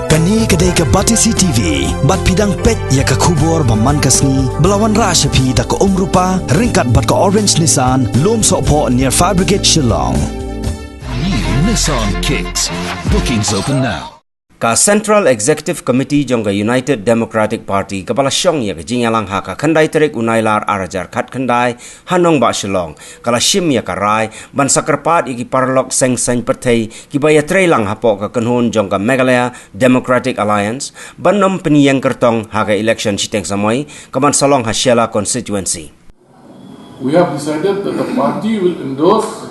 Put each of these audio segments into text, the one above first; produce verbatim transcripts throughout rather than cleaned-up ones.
Kane ka dei ka Batesi T V, bad phi dang peit ïa ka khubor ba man ka sngi, ba la wanrah sha phi da ka Umrupa, ryngkat bad ka Orange Nissan, Lumsohphoh near Fire Brigade Shillong. New Nissan Kicks. Bookings open now. Ka Central Executive Committee jong ka United Democratic Party kaba la shong ïa ka jingïalang ha ka khyndai tarik u Nailar ar hajar khatkhyndai ha nongbah Shillong, ka la shim ïa ka rai ban sa kyrpad ïa ki paralok seng saiñ pyrthei kiba ïatreilang hapoh ka kynhun jong ka Meghalaya Democratic Alliance ban ym pynïeng kyrtong ha ka election shiteng samoi kaban sa long ha Shella constituency. We have decided that the party will endorse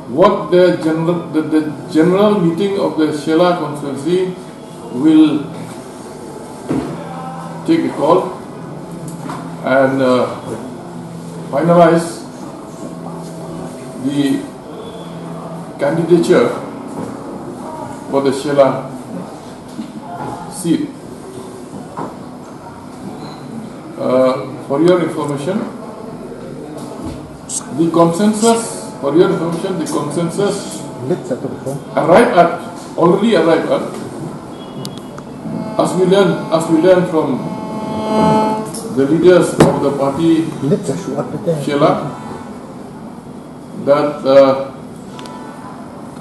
what the general, the, the general meeting of the Shella constituency will take a call and uh, finalize the candidature for the Shella seat. Uh, for your information, the consensus, for your information, the consensus arrived at, already arrived at, as we learn, as we learn from the leaders of the party, Shella, that uh,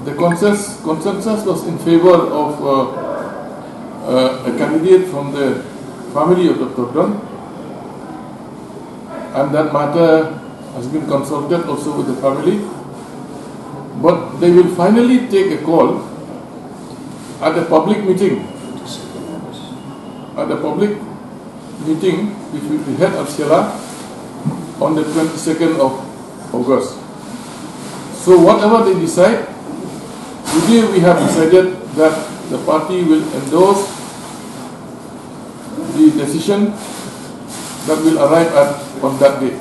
the consensus, consensus was in favor of uh, uh, a candidate from the family of Doctor Don, and that matter has been consulted also with the family. But they will finally take a call at a public meeting, at a public meeting which will be held at Shella on the twenty-second of August. So whatever they decide, today we have decided that the party will endorse the decision that will arrive at on that day.